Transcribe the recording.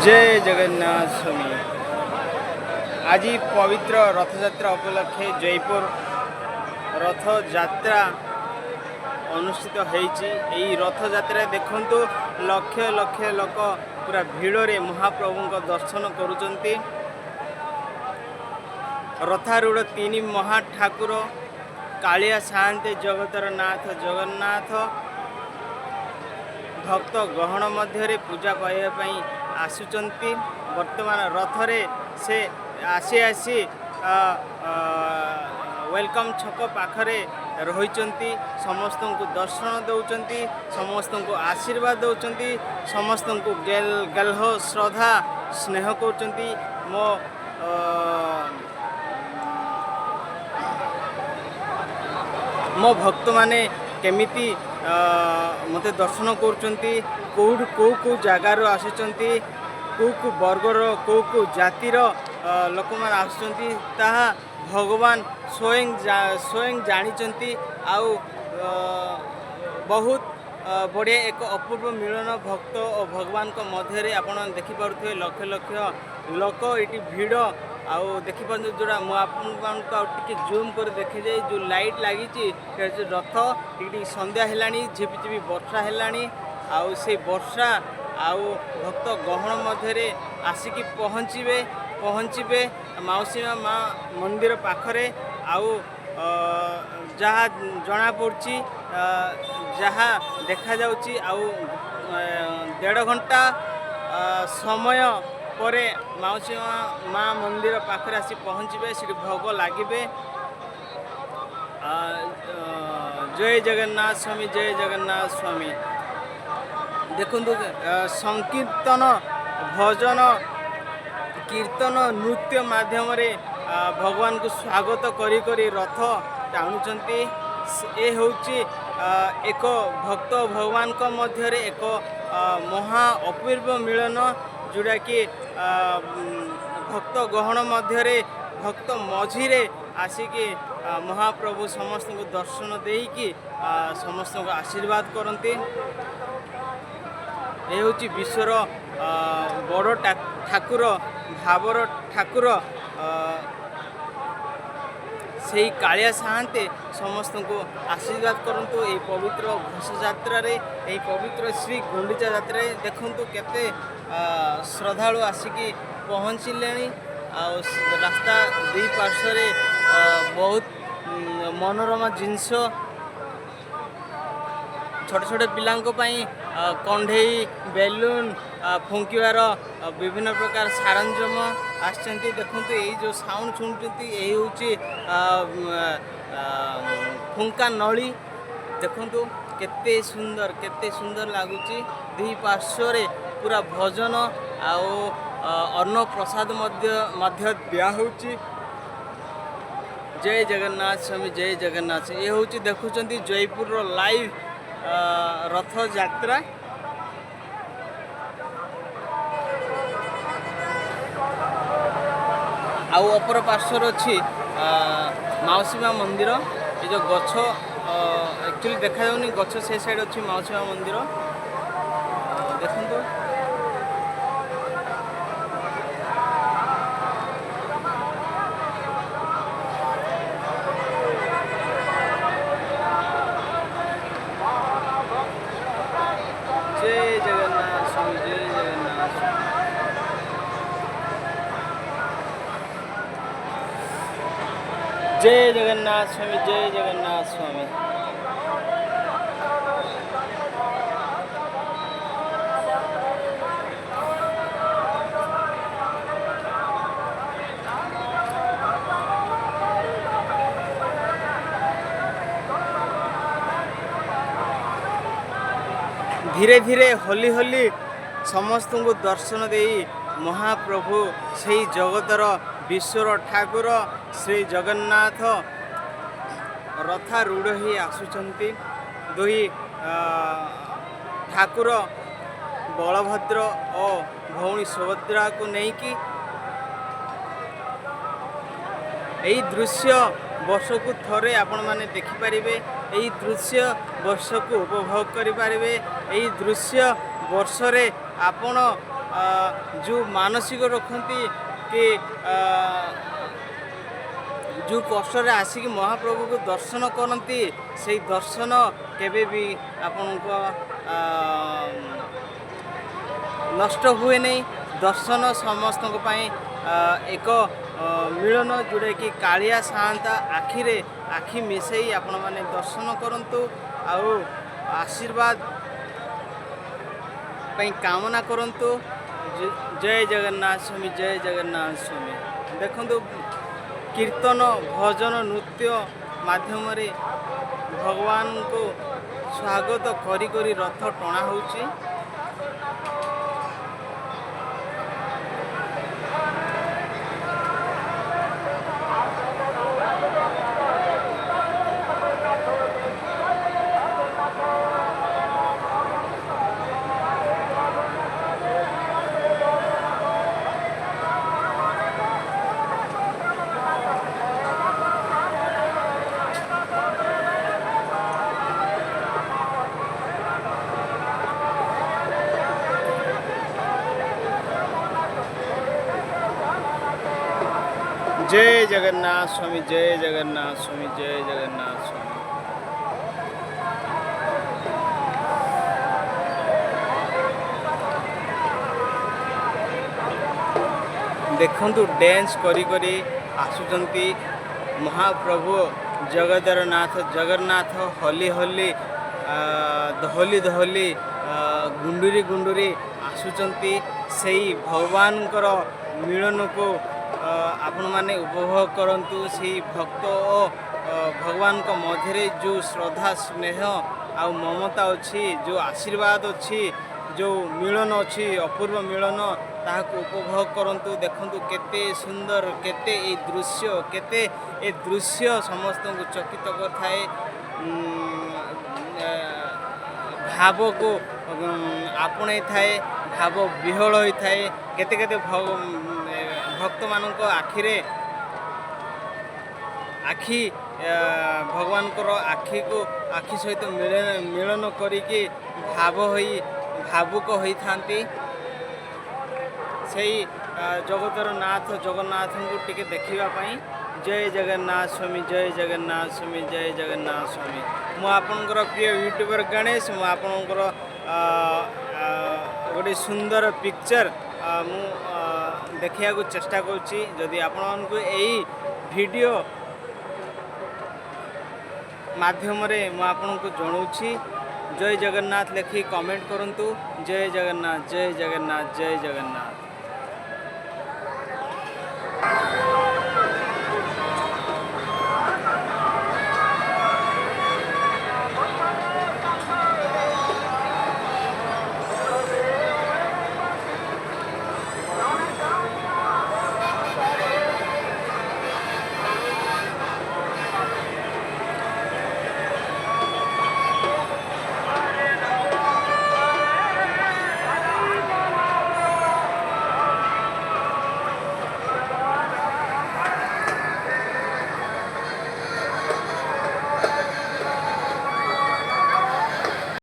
ଜୟ ଜଗନ୍ନାଥ ସ୍ୱାମୀ। ଆଜି ପବିତ୍ର ରଥଯାତ୍ରା ଉପଲକ୍ଷେ ଜୟପୁର ରଥଯାତ୍ରା ଅନୁଷ୍ଠିତ ହେଇଛି। ଏଇ ରଥଯାତ୍ରାରେ ଦେଖନ୍ତୁ, ଲକ୍ଷ ଲକ୍ଷ ଲୋକ ପୁରା ଭିଡ଼ରେ ମହାପ୍ରଭୁଙ୍କ ଦର୍ଶନ କରୁଛନ୍ତି। ରଥାରୂଢ଼ ତିନି ମହା ଠାକୁର, କାଳିଆ ସାଆନ୍ତେ, ଜଗତର ନାଥ ଜଗନ୍ନାଥ ଭକ୍ତ ଗହଣ ମଧ୍ୟରେ ପୂଜା ପାଇବା ପାଇଁ ଆସୁଛନ୍ତି। ବର୍ତ୍ତମାନ ରଥରେ ସେ ଆସି ଆସି welcome ଛକ ପାଖରେ ରହିଛନ୍ତି। ସମସ୍ତଙ୍କୁ ଦର୍ଶନ ଦେଉଛନ୍ତି, ସମସ୍ତଙ୍କୁ ଆଶୀର୍ବାଦ ଦେଉଛନ୍ତି, ସମସ୍ତଙ୍କୁ ଗେହ୍ଲ, ଶ୍ରଦ୍ଧା, ସ୍ନେହ କରୁଛନ୍ତି। ମୋ ଭକ୍ତମାନେ କେମିତି ମୋତେ ଦର୍ଶନ କରୁଛନ୍ତି, କେଉଁଠୁ, କେଉଁ କେଉଁ ଜାଗାରୁ ଆସୁଛନ୍ତି, କେଉଁ କେଉଁ ବର୍ଗର, କେଉଁ କେଉଁ ଜାତିର ଲୋକମାନେ ଆସୁଛନ୍ତି, ତାହା ଭଗବାନ ସ୍ୱୟଂ ଜାଣିଛନ୍ତି। ଆଉ ବହୁତ ବଢ଼ିଆ ଏକ ଅପୂର୍ବ ମିଳନ ଭକ୍ତ ଓ ଭଗବାନଙ୍କ ମଧ୍ୟରେ ଆପଣ ଦେଖିପାରୁଥିବେ। ଲକ୍ଷ ଲକ୍ଷ ଲୋକ ଏଇଠି ଭିଡ଼। ଆଉ ଦେଖିପାରୁଛନ୍ତି, ଯେଉଁଟା ମୁଁ ଆପଣମାନଙ୍କୁ ଆଉ ଟିକେ ଜୁମ୍ କରି ଦେଖେଯାଇ, ଯେଉଁ ଲାଇଟ୍ ଲାଗିଛି, ସେ ହେଉଛି ରଥ। ଟିକେ ଟିକେ ସନ୍ଧ୍ୟା ହେଲାଣି, ଝିପି ଝିପି ବର୍ଷା ହେଲାଣି। ଆଉ ସେଇ ବର୍ଷା ଆଉ ଭକ୍ତ ଗହଣ ମଧ୍ୟରେ ଆସିକି ପହଞ୍ଚିବେ ମାଉସୀ ମା ମନ୍ଦିର ପାଖରେ। ଆଉ ଯାହା ଜଣାପଡ଼ୁଛି, ଯାହା ଦେଖାଯାଉଛି, ଆଉ ଦେଢ଼ ଘଣ୍ଟା ସମୟ ପରେ ମାଉସୀ ମା ମନ୍ଦିର ପାଖରେ ଆସି ପହଞ୍ଚିବେ। ସେଠି ଭୋଗ ଲାଗିବେ। ଜୟ ଜଗନ୍ନାଥ ସ୍ୱାମୀ, ଜୟ ଜଗନ୍ନାଥ ସ୍ୱାମୀ। ଦେଖନ୍ତୁ, ସଂକୀର୍ତ୍ତନ, ଭଜନ, କୀର୍ତ୍ତନ, ନୃତ୍ୟ ମାଧ୍ୟମରେ ଭଗବାନଙ୍କୁ ସ୍ୱାଗତ କରି କରି ରଥ ଟାଣୁଛନ୍ତି। ଏ ହେଉଛି ଏକ ଭକ୍ତ ଭଗବାନଙ୍କ ମଧ୍ୟରେ ଏକ ମହା ଅପୂର୍ବ ମିଳନ, ଯେଉଁଟାକି ଭକ୍ତ ଗହଣ ମଧ୍ୟରେ, ଭକ୍ତ ମଝିରେ ଆସିକି ମହାପ୍ରଭୁ ସମସ୍ତଙ୍କୁ ଦର୍ଶନ ଦେଇକି ସମସ୍ତଙ୍କୁ ଆଶୀର୍ବାଦ କରନ୍ତି। ଏ ହେଉଛି ବିଶ୍ୱର ବଡ଼ ଠାକୁର, ଭାବର ଠାକୁର, ସେଇ କାଳିଆ ସାଆନ୍ତେ ସମସ୍ତଙ୍କୁ ଆଶୀର୍ବାଦ କରନ୍ତୁ ଏଇ ପବିତ୍ର ଘୋଷଯାତ୍ରାରେ, ଏଇ ପବିତ୍ର ଶ୍ରୀ ଗୁଣ୍ଡିଚା ଯାତ୍ରାରେ। ଦେଖନ୍ତୁ, କେତେ ଶ୍ରଦ୍ଧାଳୁ ଆସିକି ପହଞ୍ଚିଲେଣି। ଆଉ ରାସ୍ତା ଦୁଇ ପାର୍ଶ୍ୱରେ ବହୁତ ମନୋରମ ଜିନିଷ, ଛୋଟ ଛୋଟ ପିଲାଙ୍କ ପାଇଁ କଣ୍ଢେଇ, ବେଲୁନ ଫୁଙ୍କିବାର ବିଭିନ୍ନ ପ୍ରକାର ସରଞ୍ଜାମ ଆସିଛନ୍ତି। ଦେଖନ୍ତୁ, ଏଇ ଯେଉଁ ସାଉଣ୍ଡ ଶୁଣୁଛନ୍ତି, ଏଇ ହେଉଛି ଫୁଙ୍କା ନଳି। ଦେଖନ୍ତୁ, କେତେ ସୁନ୍ଦର, କେତେ ସୁନ୍ଦର ଲାଗୁଛି। ଦୁଇ ପାର୍ଶ୍ୱରେ ପୁରା ଭଜନ ଆଉ ଅନ୍ନ ପ୍ରସାଦ ମଧ୍ୟ ଦିଆହେଉଛି। ଜୟ ଜଗନ୍ନାଥ ସ୍ୱାମୀ, ଜୟ ଜଗନ୍ନାଥ। ଏ ହେଉଛି, ଦେଖୁଛନ୍ତି, ଜୟପୁରର ଲାଇଭ୍ ରଥଯାତ୍ରା। ଆଉ ଅପର ପାର୍ଶ୍ୱରେ ଅଛି ମାଉସୀ ମା ମନ୍ଦିର। ଏ ଯେଉଁ ଗଛ ଆକ୍ଚୁଆଲି ଦେଖାଯାଉନି ଗଛ, ସେ ସାଇଡ଼୍ ଅଛି ମାଉସୀ ମା ମନ୍ଦିର। ଦେଖନ୍ତୁ। ଜୟ ଜଗନ୍ନାଥ ସ୍ୱାମୀ, ଜୟ ଜଗନ୍ନାଥ ସ୍ୱାମୀ। ଜୟ ଜଗନ୍ନାଥ ସ୍ୱାମୀ, ଜୟ ଜଗନ୍ନାଥ ସ୍ୱାମୀ। ଧୀରେ ଧୀରେ ହଲି ହଲି ସମସ୍ତଙ୍କୁ ଦର୍ଶନ ଦେଇ ମହାପ୍ରଭୁ, ସେଇ ଜଗତର ବିଶ୍ୱର ଠାକୁର ଶ୍ରୀ ଜଗନ୍ନାଥ ରଥାରୂଢ଼ ହେଇ ଆସୁଛନ୍ତି। ଦୁଇ ଠାକୁର ବଳଭଦ୍ର ଓ ଭଉଣୀ ସୁଭଦ୍ରାକୁ ନେଇକି। ଏଇ ଦୃଶ୍ୟ ବର୍ଷକୁ ଥରେ ଆପଣମାନେ ଦେଖିପାରିବେ। ଏଇ ଦୃଶ୍ୟ ବର୍ଷକୁ ଉପଭୋଗ କରିପାରିବେ। ଏଇ ଦୃଶ୍ୟ ବର୍ଷରେ ଆପଣ ଯେଉଁ ମାନସିକ ରଖନ୍ତି କି ଯେଉଁ କଷ୍ଟରେ ଆସିକି ମହାପ୍ରଭୁକୁ ଦର୍ଶନ କରନ୍ତି, ସେଇ ଦର୍ଶନ କେବେ ବି ଆପଣଙ୍କ ନଷ୍ଟ ହୁଏ ନାହିଁ। ଦର୍ଶନ ସମସ୍ତଙ୍କ ପାଇଁ ଏକ ମିଳନ, ଯେଉଁଟାକି କାଳିଆ ସାଆନ୍ତା ଆଖିରେ ଆଖି ମିଶେଇ ଆପଣମାନେ ଦର୍ଶନ କରନ୍ତୁ ଆଉ ଆଶୀର୍ବାଦ ପାଇଁ କାମନା କରନ୍ତୁ। ଜୟ ଜଗନ୍ନାଥ ସ୍ୱାମୀ, ଜୟ ଜଗନ୍ନାଥ ସ୍ୱାମୀ। ଦେଖନ୍ତୁ, କୀର୍ତ୍ତନ, ଭଜନ, ନୃତ୍ୟ ମାଧ୍ୟମରେ ଭଗବାନଙ୍କୁ ସ୍ୱାଗତ କରି କରି ରଥ ଟଣା ହେଉଛି। ଜୟ ଜଗନ୍ନାଥ ସ୍ୱାମୀ, ଜୟ ଜଗନ୍ନାଥ ସ୍ୱାମୀ, ଜୟ ଜଗନ୍ନାଥ ସ୍ୱାମୀ। ଦେଖନ୍ତୁ, ଡ୍ୟାନ୍ସ କରି କରି ଆସୁଛନ୍ତି ମହାପ୍ରଭୁ ଜଗତର ନାଥ ଜଗନ୍ନାଥ। ହଲି ହଲି, ଦହଲି ଦହଲି, ଗୁଣ୍ଡୁରି ଗୁଣ୍ଡୁରି ଆସୁଛନ୍ତି। ସେଇ ଭଗବାନଙ୍କର ମିଳନକୁ ଆପଣମାନେ ଉପଭୋଗ କରନ୍ତୁ। ସେଇ ଭକ୍ତ ଓ ଭଗବାନଙ୍କ ମଧ୍ୟରେ ଯେଉଁ ଶ୍ରଦ୍ଧା, ସ୍ନେହ ଆଉ ମମତା ଅଛି, ଯେଉଁ ଆଶୀର୍ବାଦ ଅଛି, ଯେଉଁ ମିଳନ ଅଛି, ଅପୂର୍ବ ମିଳନ, ତାହାକୁ ଉପଭୋଗ କରନ୍ତୁ। ଦେଖନ୍ତୁ କେତେ ସୁନ୍ଦର, କେତେ ଏଇ ଦୃଶ୍ୟ, କେତେ ଏ ଦୃଶ୍ୟ ସମସ୍ତଙ୍କୁ ଚକିତ କରିଥାଏ, ଭାବକୁ ଆପଣେଇଥାଏ, ଭାବ ବିହ୍ୱଳ ହୋଇଥାଏ। କେତେ କେତେ ଭକ୍ତମାନଙ୍କ ଆଖିରେ ଆଖି, ଭଗବାନଙ୍କର ଆଖିକୁ ଆଖି ସହିତ ମିଳନ କରିକି ଭାବ ହୋଇ ଭାବୁକ ହୋଇଥାନ୍ତି। ସେଇ ଜଗତର ନାଥ ଜଗନ୍ନାଥଙ୍କୁ ଟିକେ ଦେଖିବା ପାଇଁ। ଜୟ ଜଗନ୍ନାଥ ସ୍ୱାମୀ, ଜୟ ଜଗନ୍ନାଥ ସ୍ୱାମୀ, ଜୟ ଜଗନ୍ନାଥ ସ୍ୱାମୀ। ମୁଁ ଆପଣଙ୍କର ପ୍ରିୟ ୟୁଟ୍ୟୁବର ଗଣେଶ। ମୁଁ ଆପଣଙ୍କର ଗୋଟେ ସୁନ୍ଦର ପିକ୍ଚର ମୁଁ ଦେଖିବାକୁ ଚେଷ୍ଟା କରୁଛି। ଯଦି ଆପଣମାନଙ୍କୁ ଏଇ ଭିଡ଼ିଓ ମାଧ୍ୟମରେ ମୁଁ ଆପଣଙ୍କୁ ଜଣାଉଛି, ଜୟ ଜଗନ୍ନାଥ ଲେଖି କମେଣ୍ଟ କରନ୍ତୁ। ଜୟ ଜଗନ୍ନାଥ, ଜୟ ଜଗନ୍ନାଥ, ଜୟ ଜଗନ୍ନାଥ।